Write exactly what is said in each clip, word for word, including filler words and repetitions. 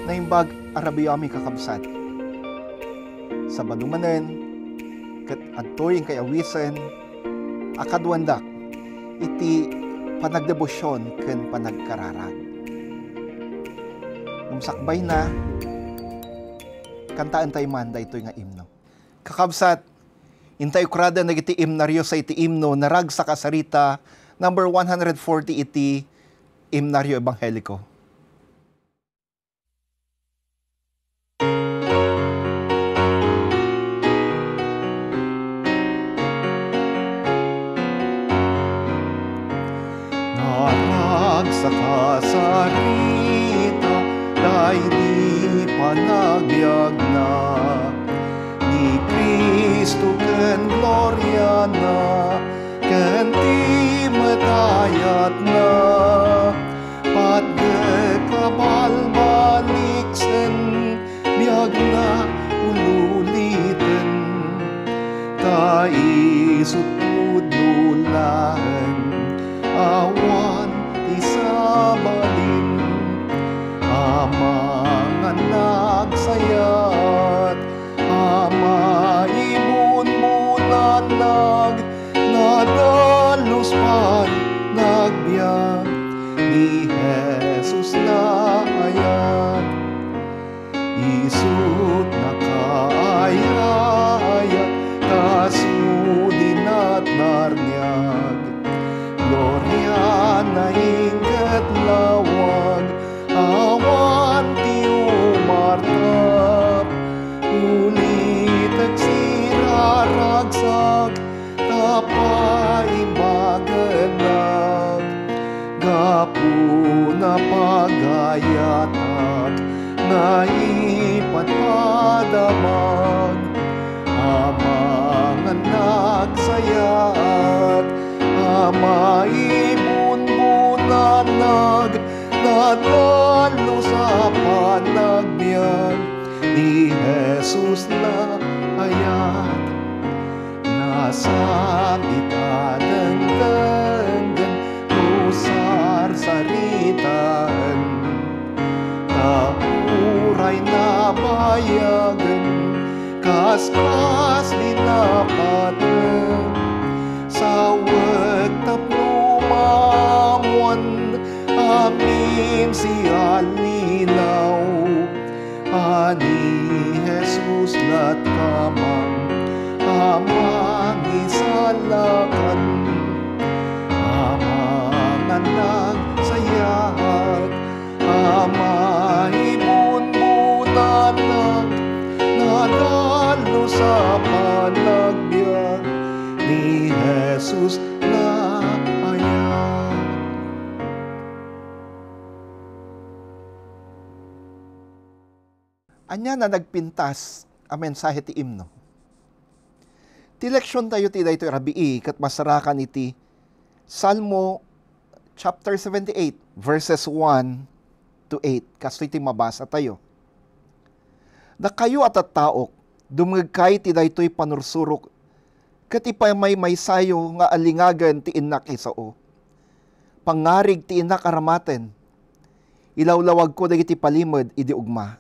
Naimbag a rabiami, kakabsat. Sabado manen, ket adtoy inkay awisen a kaduandak iti panagdebosion ken panagkararag. Ngem sakbayna, kantaentayo man daytoy nga imno. Kakabsat, inta ukradan dagiti imnario sa iti imno, naragsak a sarita, number one hundred forty iti imnario ebangheliko. Naragsak a sarita, daydi panagbiagna, ni Cristo ken gloriana, ken ti met ayatna. Patgek a balbaliksen, biagna ululiten, ta isut' pudno laeng awan ti sabalin. Amangan nagsayat, a maibunbunanag, nadalus pay nagbiag ni Jesus naayat. Isut' nakaayayat, kasdi natnarniag. Gloriana inket lawag, awan ti umartap. Ulitek siraragsak, ta paimbagennak. Gapuna pagayatak nga ipadpadamag, amangan nagsayat, a maibunbunanag, nadalus a panagbiag ni Jesus naayat. Nasakit a dengdenggen no sarsaritaen, ta uray nabayagen, kaskasdi napateg. Sawek tapno maammoan amin siallilaw a ni Jesus latkama a mangisalakan. Amangan nagsayat, a maibunbunanag, nadalus a panagbiag ni Jesus naayat. Ania na nagpintas a mensahe ti imno? Ti leksiontayo ti daytoy rabii ket masarakan iti Salmo chapter seventy-eight, verses one to eight. Kastoy ti mabasatayo. Dakayo a tattaok, dumngegkay ti daytoy panursurok ket ipaymaymaysayo nga allingagen ti innak Esau. Pangngarig ti innak a ramaten. Ilawlawagko dagiti palimed idi ugma.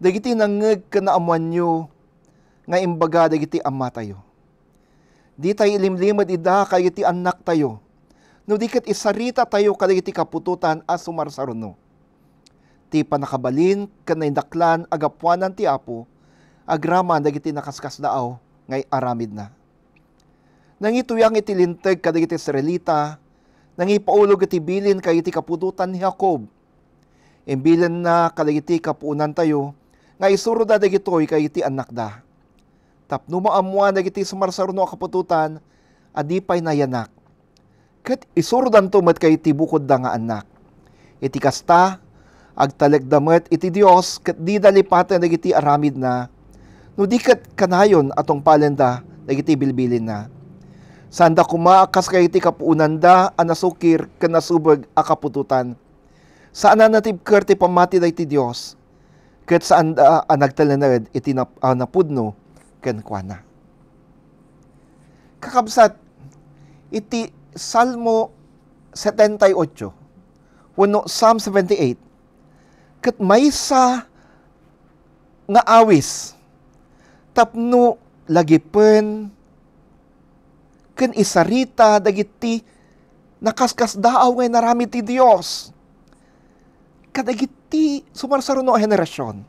Dagiti nangngeg ken naammoanyo nga imbaga dagiti ammatayo. Ditay ilimlimed ida kadagiti annaktayo, no di ket isaritatayo kadagiti kaputotan a sumarsaruno. Ti pannakabalin ken naindaklan a gapuanan ti Apo, agraman dagiti nakaskasdaaw nga aramidna. Nangituyang iti linteg kadagiti Israelita, nangipaulog iti bilin kadagiti kaputotan ni Jacob. Imbilinna kadagiti kapuonantayo nga isuroda dagitoy kadagiti annakda. Tapno maammoan dagiti sumarsaruno a kaputotan a di pay nayanak. Ket isurodanto met kadagiti bukodda nga annak. Iti kasta, agtalekda met iti Dios ket dida lipaten dagiti aramidna, no di ket kanayon a tungpalenda dagiti bilbilinna. Saanda koma a kas kadagiti kapuonanda a nasukir ken nasubeg a kaputotan. Saan a natibker ti pammati daytoy Dios, ket saanda a nagtalned iti nap-, a napudno kenkuana. Kakabsat, iti Salmo setenta y ocho wenno Psalm seventy-eight, ket maysa nga awis tapno lagipen ken isarita dagiti nakaskasdaaw nga inaramid ti Dios kadagiti sumarsaruno a henerasion.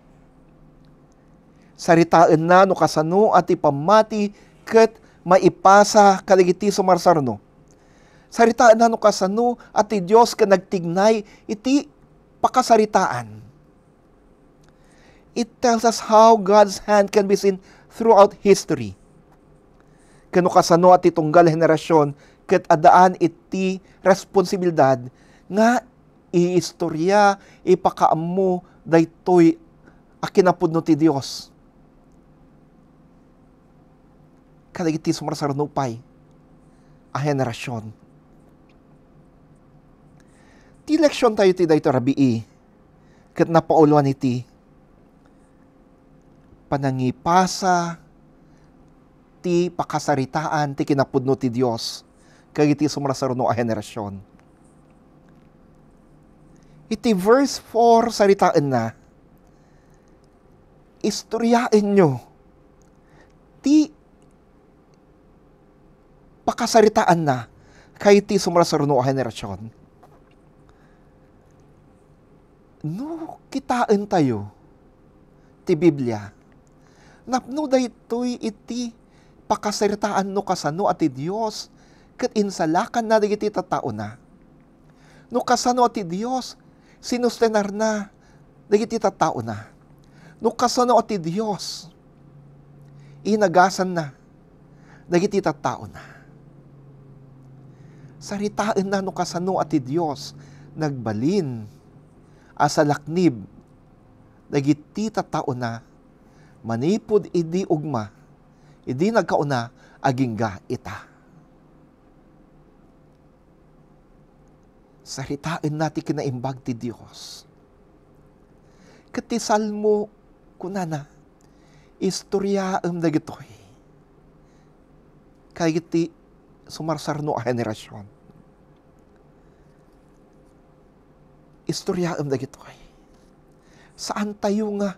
Saritaenna no kasano a ti pammati ket maipasa kadagiti sumarsaruno. Saritaenna no kasano a ti Dios ket nagtignay iti pakasaritaan. It tells us how God's hand can be seen throughout history. Ken no kasano a ti tunggal a henerasion ket addaan iti responsibilidad nga iistoria, ipakaammo daytoy a kinapudno ti Dios kadagiti sumarsaruno pay a henerasion. Ti leksion tayo ti daytoy rabii ket napauloan iti panangipasa ti pakasaritaan ti kinapudno ti Dios kadagiti sumarsaruno a henerasion. Iti verse four, saritaenna, istoryaenyo ti pakasaritaanna kadagiti sumarsaruno a henerasion. No kitaentayo ti Biblia, napno daytoy iti pakasaritaan no kasano a ti Dios ket insalakanna dagiti tattaona. No kasano a ti Dios sinustenarna dagiti tattaona. No kasano a ti Dios inagasanna dagiti tattaona. Saritaenna no kasano a ti Dios nagbalin a salaknib dagiti tattaona manipud idi ugma, idi nagkauna agingga ita. Saritaenna ti kinaimbag ti Dios. Ket ti Salmo, kunana, "Istoryaem dagitoy kadagiti sumarsaruno a henerasion." Istoryaem dagitoy. Saan tayo nga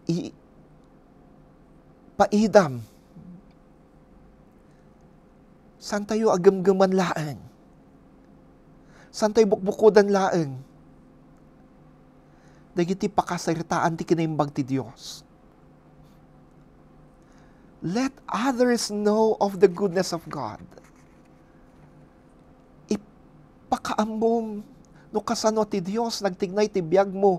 i-, paidam. Saan tayo agemgeman laeng. Saan tayo bukbukodan laeng. Dagiti pakasaritaan ti kinaimbag ti Dios. Let others know of the goodness of God. Ipakaammom no kasano ti Dios nagtignay ti biagmo.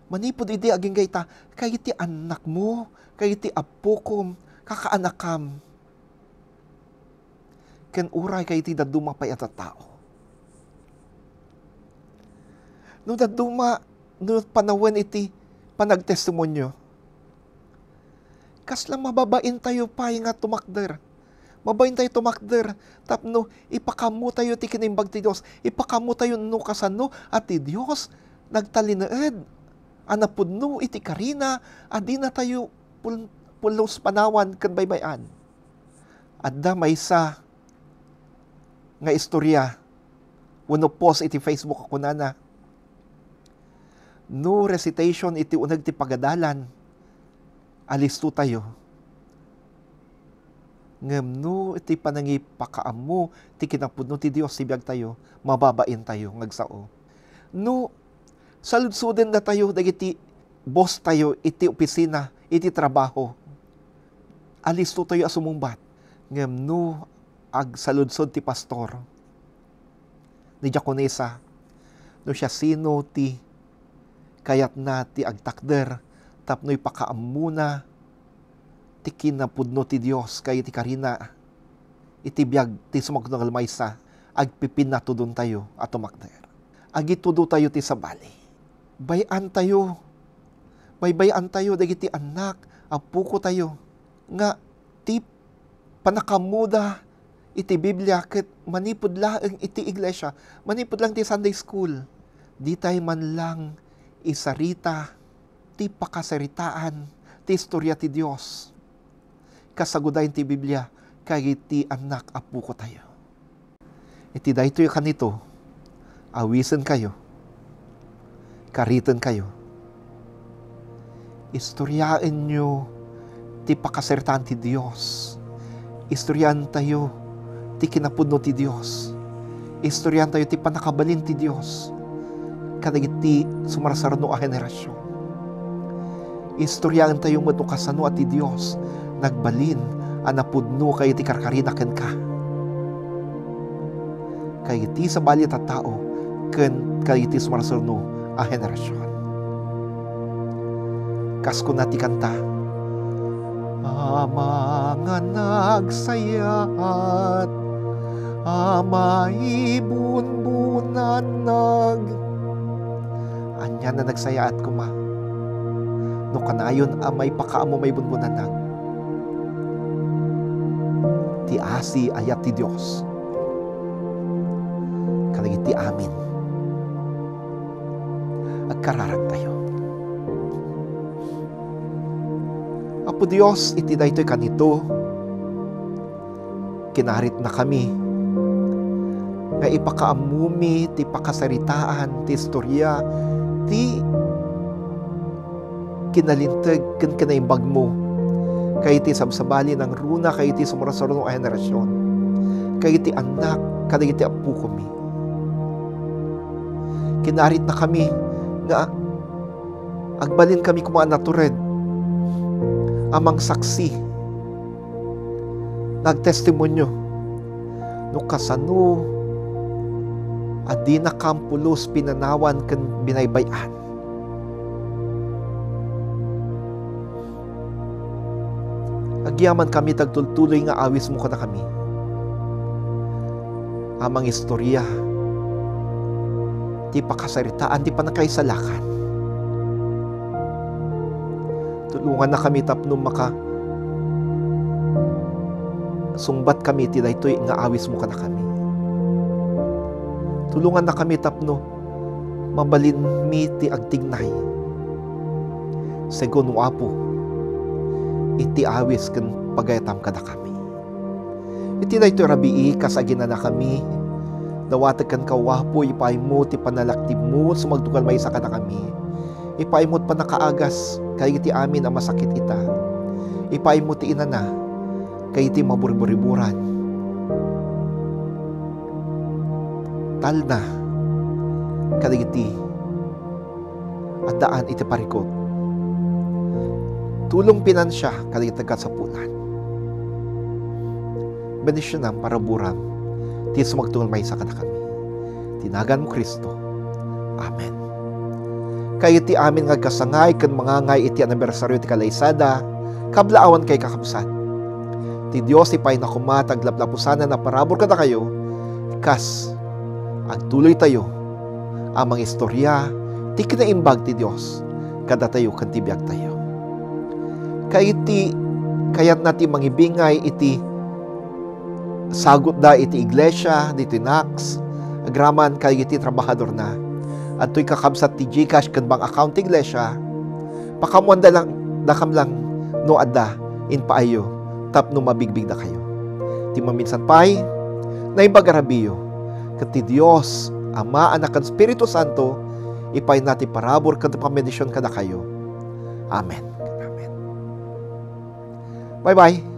Manipud idi agingga ita, kadagiti annakmo, kadagiti appokom, kakaanakam, ken uray kadagiti dadduma pay a tattao. No dadduma, no panawen iti panagtestimonio, kasla mababain tayo pay nga tumakder. Mabain tayo tumakder tapno ipakaammo tayo ti kinaimbag ti Dios. Ipakaammo tayo no kasano a ti Dios nagtalinaed a napudno iti karina a dina tayo pul-, pulos panawan ken baybay-an. Adda maysa nga istorya wenno post iti Facebook a kunana, "No recitation iti uneg ti pagadalan, alisto tayo. Ngem no iti panangipakaammo ti kinapudno ti Dios ti biag tayo, mababain tayo nga agsao. No saludsodenda tayo dagiti boss tayo iti opisina, iti trabaho, alisto tayo a sumungbat. Ngem no agsaludsod ti pastor, ni diakonesa, no siasino ti kayatna ti agtakder tapno ipakaammona ti kinapudno ti Dios ken ti karina iti biag ti sumagmamano maysa, agpipinatudon tayo a tumakder. Agitudo tayo ti sabali. Bay-an tayo, baybay-an tayo dagiti annak, apoko tayo, nga ti panakaammoda iti Biblia ket manipud laeng iti iglesia, manipud laeng ti Sunday school, ditay man lang isarita ti pakasaritaan ti istorya ti Dios. Kasagudayen ti Biblia kadagiti annak a pukotayo. Iti daytoy a kanito, awisenkayo. Kariten kayo. Istoryaenyo ti pakasaritaan ti Dios. Istoryaentayo ti kinapudno ti Dios. Istoryaentayo ti pannakabalin ti Dios kadagiti sumarsaruno a henerasion. Istoryaentayo met no kasano a ti Dios nagbalin a napudno kadagiti karkarina kenka, kadagiti sabali a tattao, ken kadagiti sumarsaruno a henerasion. Kas kuna ti kanta, "Ama nga nagsayaat, Ama ibunbunannag." Ania a nagsayaat koma no kanayon a maipakaammo maibunbunannag? Ti asi a yat ti Dios kadagiti amin. Agkararagtayo. Apo Dios, iti daytoy kanito, kinaritnakami nga ipakaammomi ti pakasaritaan ti istoria ti kinalinteg ken kinaimbagmo, kadagiti sabsabali nangruna kadagiti sumursaruno a henerasion, kadagiti annak kadagiti appokomi. Kinaritnakami nga agbalinkami koma a natured a mangsaksi, nga agtestimonio no kasano a dinakam pulos pinanawan ken binaybay-an. Agyamankami ti agtultuloy nga awismo kadakami a mangistoria ti pakasaritaan ti pannakaisalakan. Tulongannakami tapno makasungbatkami iti daytoy nga awismo kadakami. Tulongannakami tapno mabalinmi ti agtignay. Segun, O Apo, iti awis ken pagayatam kadakami. Iti daytoy rabii, kas aginanakami, dawatek kenka, O Apo, ipaaymo ti panalaknibmo sumagtunggal maysa kadakami. Ipaaymo ti pannakaagas kadagiti amin a masakit ita. Ipaaymo ti inana kadagiti maburburiburan. Talna kadagiti addaan iti parikut. Tulong pinansia kadagiti nagkasapulan. Bendisionam, paraburam ti sumagtunggal maysa kadakami. Ti naganmo, Cristo. Amen. Kayo ti amin nga agkasangay ken mangangay iti anibersaryo ti kalaysada, kablaawan kay kakabsat. Ti Dios ti payna koma ti aglaplapusanan a parabur kadakayo, kas agtuloytayo a mangistoria ti kinaimbag ti Dios kadatayo ken ti biagtayo. Kay iti kayatna ti mangibingay iti sagutda iti iglesia ditoy Nax, agraman kadagiti trabahadorna. Adtoy kakabsat ti GCash ken bank account ti iglesia. Pakaammoanda lang, dakam lang no adda impaayyo tapno mabigbigdakayo. Ti maminsan pay, naimbag a rabiiyo, ket ti Dios, Ama, Anak, ken Espiritu Santo, ipayna ti parabur ken ti pambendision kadakayo. Amen. Amen. Bye-bye.